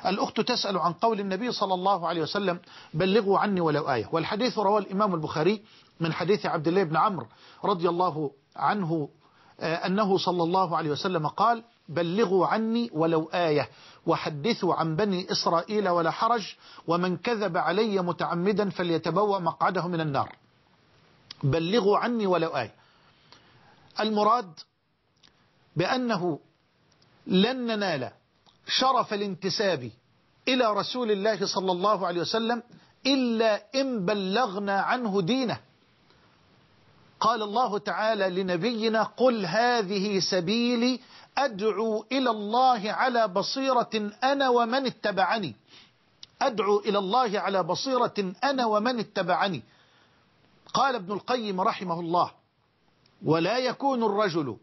الأخت تسأل عن قول النبي صلى الله عليه وسلم بلغوا عني ولو آية، والحديث رواه الإمام البخاري من حديث عبد الله بن عمرو رضي الله عنه أنه صلى الله عليه وسلم قال بلغوا عني ولو آية وحدثوا عن بني إسرائيل ولا حرج، ومن كذب علي متعمدا فليتبوأ مقعده من النار. بلغوا عني ولو آية، المراد بأنه لن ننال شرف الانتساب إلى رسول الله صلى الله عليه وسلم إلا إن بلغنا عنه دينه. قال الله تعالى لنبينا قل هذه سبيلي أدعو إلى الله على بصيرة أنا ومن اتبعني، أدعو إلى الله على بصيرة أنا ومن اتبعني. قال ابن القيم رحمه الله ولا يكون الرجل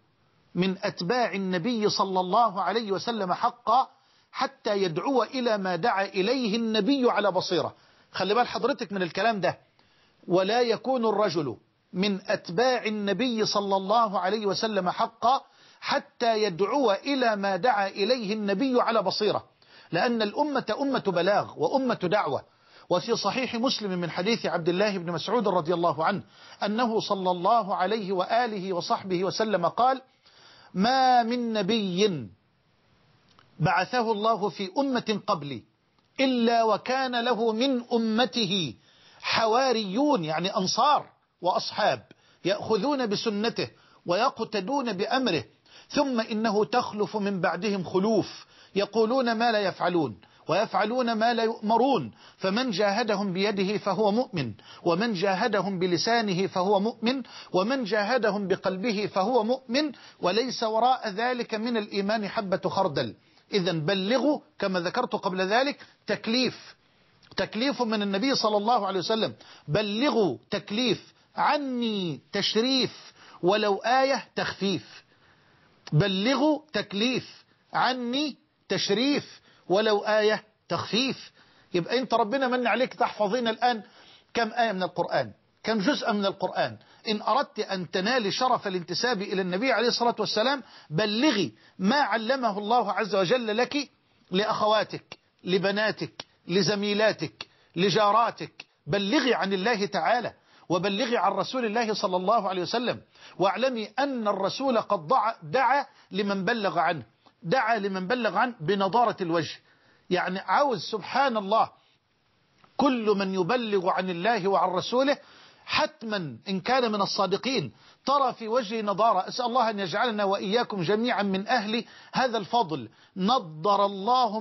من أتباع النبي صلى الله عليه وسلم حقا حتى يدعو إلى ما دعا إليه النبي على بصيرة. خلي بال حضرتك من الكلام ده، ولا يكون الرجل من أتباع النبي صلى الله عليه وسلم حقا حتى يدعو إلى ما دعا إليه النبي على بصيرة، لأن الأمة أمة بلاغ وأمة دعوة. وفي صحيح مسلم من حديث عبد الله بن مسعود رضي الله عنه أنه صلى الله عليه وآله وصحبه وسلم قال ما من نبي بعثه الله في أمة قبلي إلا وكان له من أمته حواريون، يعني أنصار وأصحاب يأخذون بسنته ويقتدون بأمره، ثم إنه تخلف من بعدهم خلوف يقولون ما لا يفعلون ويفعلون ما لا يؤمرون، فمن جاهدهم بيده فهو مؤمن، ومن جاهدهم بلسانه فهو مؤمن، ومن جاهدهم بقلبه فهو مؤمن، وليس وراء ذلك من الإيمان حبة خردل. إذا بلغوا كما ذكرت قبل ذلك تكليف من النبي صلى الله عليه وسلم، بلغوا تكليف، عني تشريف، ولو آية تخفيف. بلغوا تكليف، عني تشريف، ولو آية تخفيف. يبقى أنت ربنا من عليك تحفظين الآن كم آية من القرآن، كم جزء من القرآن. إن أردت أن تنالي شرف الانتساب إلى النبي عليه الصلاة والسلام بلغي ما علمه الله عز وجل لك، لأخواتك، لبناتك، لزميلاتك، لجاراتك. بلغي عن الله تعالى، وبلغي عن رسول الله صلى الله عليه وسلم، واعلمي أن الرسول قد دعا لمن بلغ عنه، دعا لمن بلغ عنه بنضارة الوجه. يعني عاوز سبحان الله كل من يبلغ عن الله وعن رسوله حتما إن كان من الصادقين ترى في وجهه نضارة. أسأل الله أن يجعلنا وإياكم جميعا من أهل هذا الفضل. نضر الله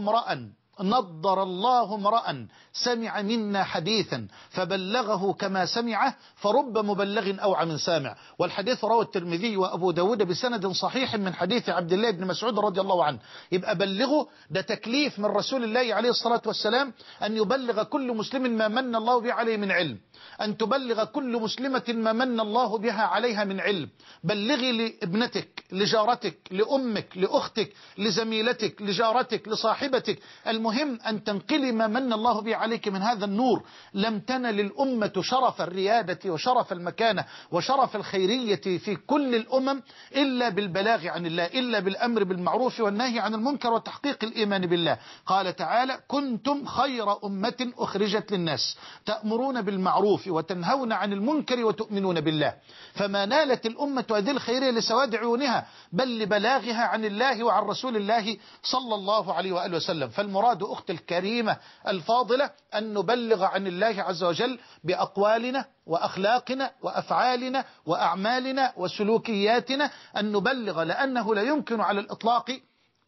امرأ سمع منا حديثا فبلغه كما سمعه فرب مبلغ أوعى من سامع. والحديث رواه الترمذي وأبو داود بسند صحيح من حديث عبد الله بن مسعود رضي الله عنه. يبقى بلغه ده تكليف من رسول الله عليه الصلاة والسلام أن يبلغ كل مسلم ما من الله به عليه من علم، أن تبلغ كل مسلمة ما من الله بها عليها من علم. بلغي لابنتك، لجارتك، لأمك، لأختك، لزميلتك، لجارتك، لصاحبتك، المهم أن تنقلي ما من الله به عليك من هذا النور. لم تنل الأمة شرف الريادة وشرف المكانة وشرف الخيرية في كل الأمم إلا بالبلاغ عن الله، إلا بالأمر بالمعروف والنهي عن المنكر وتحقيق الإيمان بالله. قال تعالى كنتم خير أمة أخرجت للناس تأمرون بالمعروف وتنهون عن المنكر وتؤمنون بالله. فما نالت الأمة هذه الخيرية لسواد عيونها بل لبلاغها عن الله وعن رسول الله صلى الله عليه وآله وسلم. فالمراد أخت الكريمة الفاضلة أن نبلغ عن الله عز وجل بأقوالنا وأخلاقنا وأفعالنا وأعمالنا وسلوكياتنا، أن نبلغ، لأنه لا يمكن على الإطلاق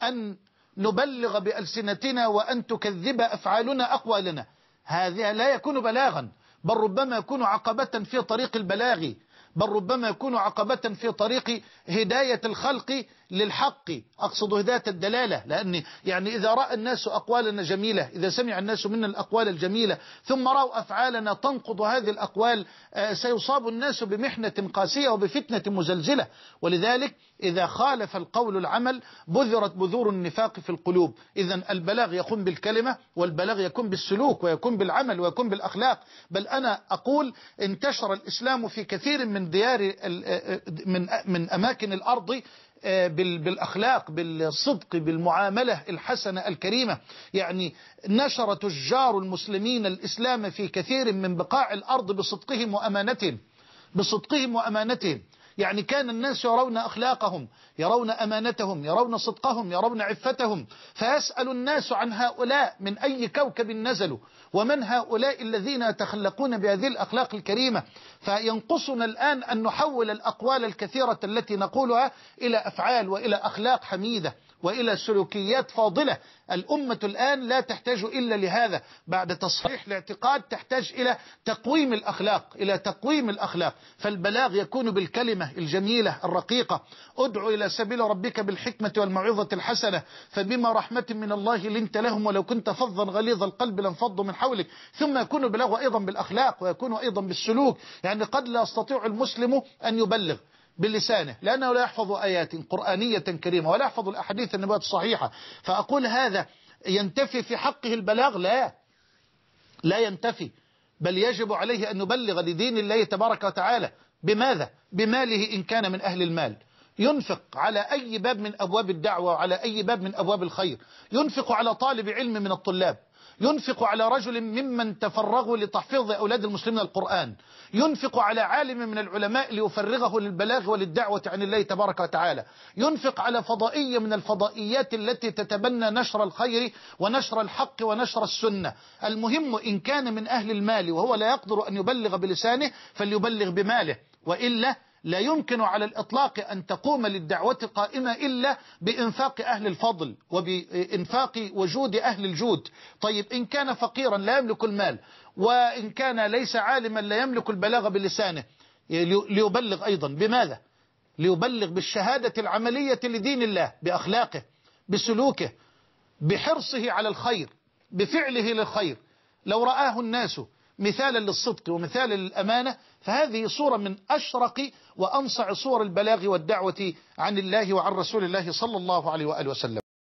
أن نبلغ بألسنتنا وأن تكذب أفعالنا أقوالنا. هذا لا يكون بلاغا، بل ربما يكون عقبة في طريق البلاغ، بل ربما يكون عقبة في طريق هداية الخلق للحق، أقصد هداية الدلالة. لأن يعني إذا رأى الناس أقوالنا جميلة، إذا سمع الناس منا الأقوال الجميلة ثم رأوا أفعالنا تنقض هذه الأقوال، سيصاب الناس بمحنة قاسية وبفتنة مزلزلة. ولذلك إذا خالف القول العمل بذرت بذور النفاق في القلوب. إذن البلاغ يكون بالكلمة، والبلاغ يكون بالسلوك، ويكون بالعمل، ويكون بالأخلاق. بل أنا أقول انتشر الإسلام في كثير من ديار من أماكن الأرض بالأخلاق، بالصدق، بالمعاملة الحسنة الكريمة. يعني نشر تجار المسلمين الإسلام في كثير من بقاع الأرض بصدقهم وأمانتهم، بصدقهم وأمانتهم. يعني كان الناس يرون أخلاقهم، يرون أمانتهم، يرون صدقهم، يرون عفتهم، فيسأل الناس عن هؤلاء من أي كوكب نزلوا، ومن هؤلاء الذين يتخلقون بهذه الأخلاق الكريمة. فينقصنا الآن أن نحول الأقوال الكثيرة التي نقولها إلى أفعال وإلى أخلاق حميدة وإلى سلوكيات فاضلة. الأمة الآن لا تحتاج إلا لهذا، بعد تصحيح الاعتقاد تحتاج إلى تقويم الأخلاق، إلى تقويم الأخلاق. فالبلاغ يكون بالكلمة الجميلة الرقيقة: ادع إلى سبيل ربك بالحكمة والموعظة الحسنة فبما رحمة من الله لنت لهم ولو كنت فظا غليظ القلب لانفضوا من حولك. ثم يكون البلاغ أيضا بالأخلاق، ويكون أيضا بالسلوك. يعني قد لا يستطيع المسلم أن يبلغ بلسانه لأنه لا يحفظ آيات قرآنية كريمة ولا يحفظ الأحاديث النبوية الصحيحة، فأقول هذا ينتفي في حقه البلاغ؟ لا ينتفي، بل يجب عليه أن يبلغ لدين الله تبارك وتعالى. بماذا؟ بماله إن كان من أهل المال، ينفق على أي باب من أبواب الدعوة وعلى أي باب من أبواب الخير، ينفق على طالب علم من الطلاب، ينفق على رجل ممن تفرغوا لتحفيظ أولاد المسلمين القرآن، ينفق على عالم من العلماء ليفرغه للبلاغ وللدعوة عن الله تبارك وتعالى، ينفق على فضائية من الفضائيات التي تتبنى نشر الخير ونشر الحق ونشر السنة. المهم إن كان من أهل المال وهو لا يقدر أن يبلغ بلسانه فليبلغ بماله، وإلا لا يمكن على الإطلاق أن تقوم للدعوة قائمة إلا بإنفاق أهل الفضل وبإنفاق وجود أهل الجود. طيب إن كان فقيرا لا يملك المال، وإن كان ليس عالما لا يملك البلاغ بلسانه، ليبلغ أيضا بماذا؟ ليبلغ بالشهادة العملية لدين الله، بأخلاقه، بسلوكه، بحرصه على الخير، بفعله للخير. لو رآه الناس مثالا للصدق ومثالا للأمانة فهذه صورة من أشرق وأنصع صور البلاغ والدعوة عن الله وعن رسول الله صلى الله عليه وآله وسلم.